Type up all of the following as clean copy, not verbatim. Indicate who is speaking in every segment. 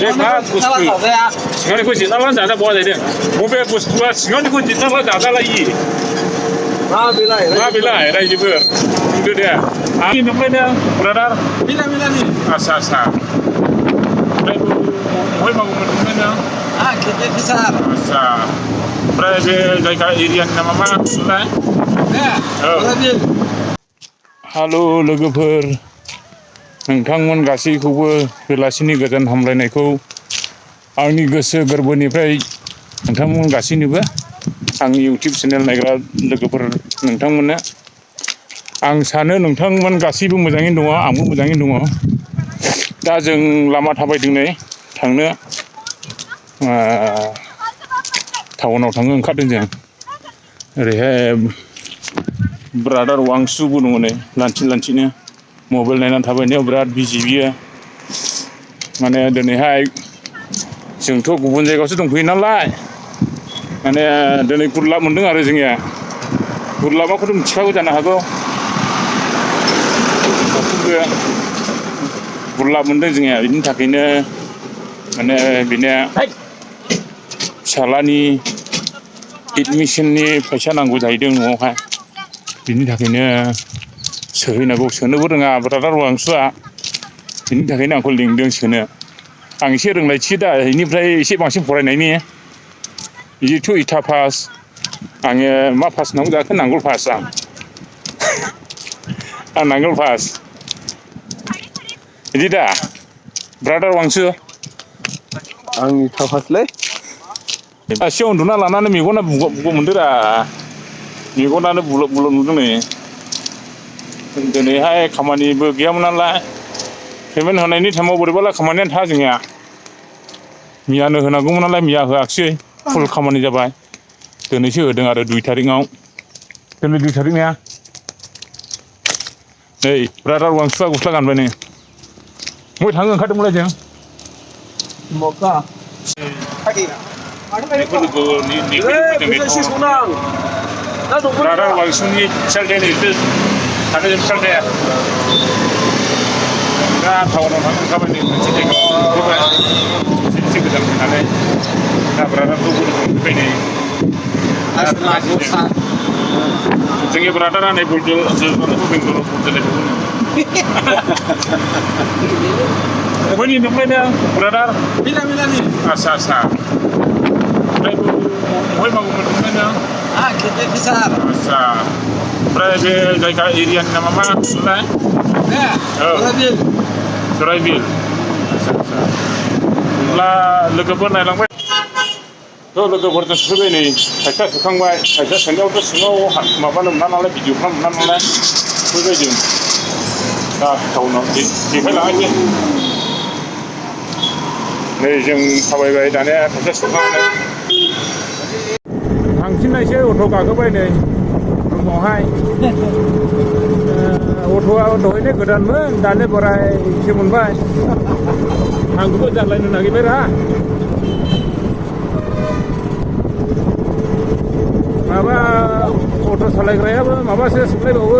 Speaker 1: बे मा बुस्थु सिङावनिखौ जिरना जाजा बहा जाहैदों बबे बुस्थुआ सिङावनिखौ जिरना जाजालायि मा बेलाय रायजोफोर बुंदो दे आंनि नंलाय नों ब्रादार मिलानि आच्छा ओमफ्राय बहाय मावोमोन नोंलाय नों आच्छा ओमफ्राय बे जायगा एरियानि नामा मा होनलाय हेल' लोगोफोर नोंथांमोन गासैखौबो बेलासिनि गोजोन हामलायनायखौ आंनि गोसो गोरबोनिफ्राय नोंथांमोन गासैनोबो आंनि इउटिउब चेनेल नायग्रा लोगोफोर नोंथांमोननो आं सानो नोंथांमोन गासैबो मोजाङैनो दङ आंबो मोजाङैनो दङ दा जों लामा थाबायदों नै थांनो टाउनाव थांनो ओंखारदों जों ओरैहाय ब्रादार वांसुबो दङ नै लान्थिनो मबाइल नायनानै थाबायनायाव बिराद बिजि बियो माने दिनैहाय जोंथ' गुबुन जायगायावसो दंफैयो नालाय माने दिनै गुरलाब मोनदों आरो जोंनिया गुरलाबाखौथ' मिथिखागौ जानो हागौ गासैबो गुरलाब मोनदों जोंनिया बिनि थाखायनो माने बिनो फिसालानि एडमिसननि फैसा नांगौ जाहैदों न'आवहाय बिनि थाखायनो सोहैनांगौ सोनोबो रोङा ब्रादार वांसुआ बिनि थाखायनो आंखौ लिंदों सोनो आं एसे रोंलायथियो दा बेनिफ्राय एसे बांसिन फरायनायनि जिथु इथा पास आङो मा पास नांगौ जाखो नांगोल पास आं नांगोल पास बिदि दा ब्रादार वांसु
Speaker 2: आं इथा पासलै
Speaker 1: एसे उन्दुना लानानै मेगना बुग' मोनदोरा मेगनानो बुलब नुदों नै दिनैहाय खामानिबो गैयामोन नालाय पेमेन्ट होनायनि टाइमाव बोरैबाला खामानियानो था जोंनिया मियानो होनांगौमोन नालाय मिया होआखिसै फुल खामानि जाबाय दिनैसो होदों आरो 2 तारिखआव दिनै 2 तारिख ना नै ब्रादार वांसुआ गस्ला गानबाय नै बबे थांनो ओंखारदोंमोनलाय जों
Speaker 2: Shimoga
Speaker 1: ब्रादार वांसुनि फिसाज्लाया नैसो सानै जों फिसाज्लाया दा टाउनाव थांनो ओंखारबाय नै मोनसे जायगायाव ओंखारबाय एसे गोजान फैनानै दा ब्रादारखौ फैबाय नै जोंनि ब्रादारा नै बल जोनानै बेंगलाव बल जोनायखौ बबेनि नंलाय नों ब्रादार मिलानि आच्छा ओमफ्राय बहाय मावोमोन नोंलाय नों आच्छा ओमफ्राय बे जायगा एरियानि नामा मा होनलाय सराइबिल होमब्ला लोगोफोर नायलांबाय थ' लोगोफोरजों सफैबाय नै खायसा सोखांबाय खायसा सोंनायावथ' सिङाव माबानो मोना नालाय भिडिअ खालामनो मोना नालाय सफैबाय जों दा टाउनाव देखायलाङासै नै जों थाबायबाय दानिया खायसा सोखांनानै थांफिननायसै अट' गाखोबाय नै रुमावहाय अट'आ दहायनो गोदानमोन दानो बोरायसो मोनबाय आंखौबो जालायनो नागिरबायरा माबा अट' सालायग्रायाबो माबासो सोंलायबावो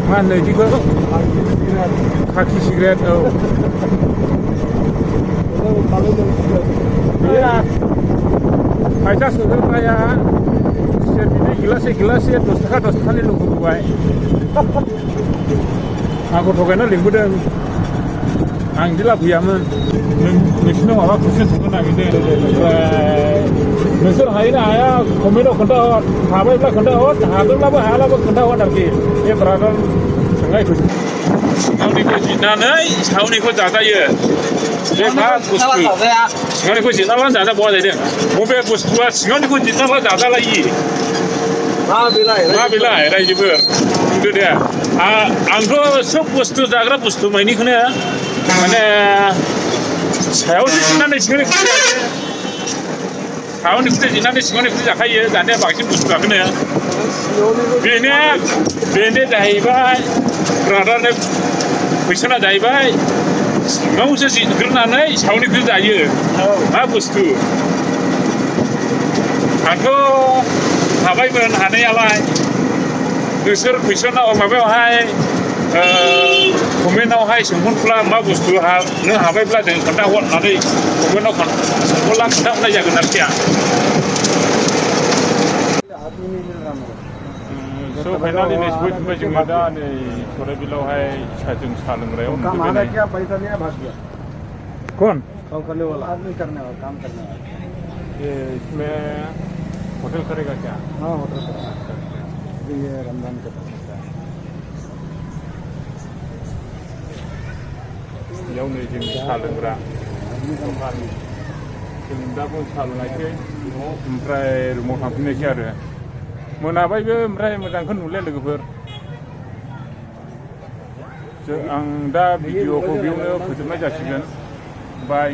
Speaker 1: मा होनो बिदिखौ खाखि सिगारेट खायसा सोग्राया बिदिनो गिलासे 10 थाखानि लुबैबाय आंखौ थगायना लिंबोदों आं बिदि लाबोयामोन नोंसिनाव माबा कुइसन सोंनो नागिरदों ओमफ्राय नोंसोर हायोना हाया कमेन्टआव खोन्थाहर हाबायब्ला खोन्थाहर हादोंब्लाबो हायाब्लाबो खोन्थाहर आरोखि बे ब्रादार सोंनाय कुइसन सिङावनिखौ जिरनानै सावनिखौ जाजायो बे मा बुस्थु सिङावनिखौ जिरना जाजा बहा जाहैदों बबे बुस्थुआ सिङावनिखौ जिरना जाजालायि मा बेलाय रायजोफोर बुंदो दे आंथ' सब बुस्थु जाग्रा बुस्थु मानिखौनो माने सायावसो जिरनानै सिङावनिखौ जायो सायावनिखौसो जिरनानै सिङावनिखौ जाखायो दानिया बांसिन बुस्थु गाखोनो बेनो जाहैबाय ब्रादारनो कुइसना जाहैबाय सिङावसो जिरग्रोनानै सायावनिखौ जायो मा बुस्थु आंथ' हाबायमोन हानायालाय नोंसोर कुइसनाव माबायावहाय कमेन्टआवहाय सोंहरब्ला मा बुस्थु नों हाबायब्ला जों खोन्थाहरनानै कमेन्टआव सोंहरब्ला खोन्थाहरनाय जागोन आरोखि आं So finally next week जोङो दा नै सराइबिलावहाय साजों साहा लोंग्रायाव मोनफैबाय
Speaker 2: क्या पैसा दिया भाग गया
Speaker 1: कौन
Speaker 2: करने वाला आदमी करने वाला काम करने वाला
Speaker 1: ये इसमें होटल करेगा क्या
Speaker 2: हाँ होटल करेगा ये रमजान के
Speaker 1: बेयाव नै जों साहा लोंग्रा दखान जों दा साहा लोंनायसै ओमफ्राय रुमाव थांफिननायसै आरो मोनाबायबो ओमफ्राय मोजांखौ नुले लोगोफोर आं दा भिडिअखौ बेयावनो फोजोबनाय जासिगोन बाय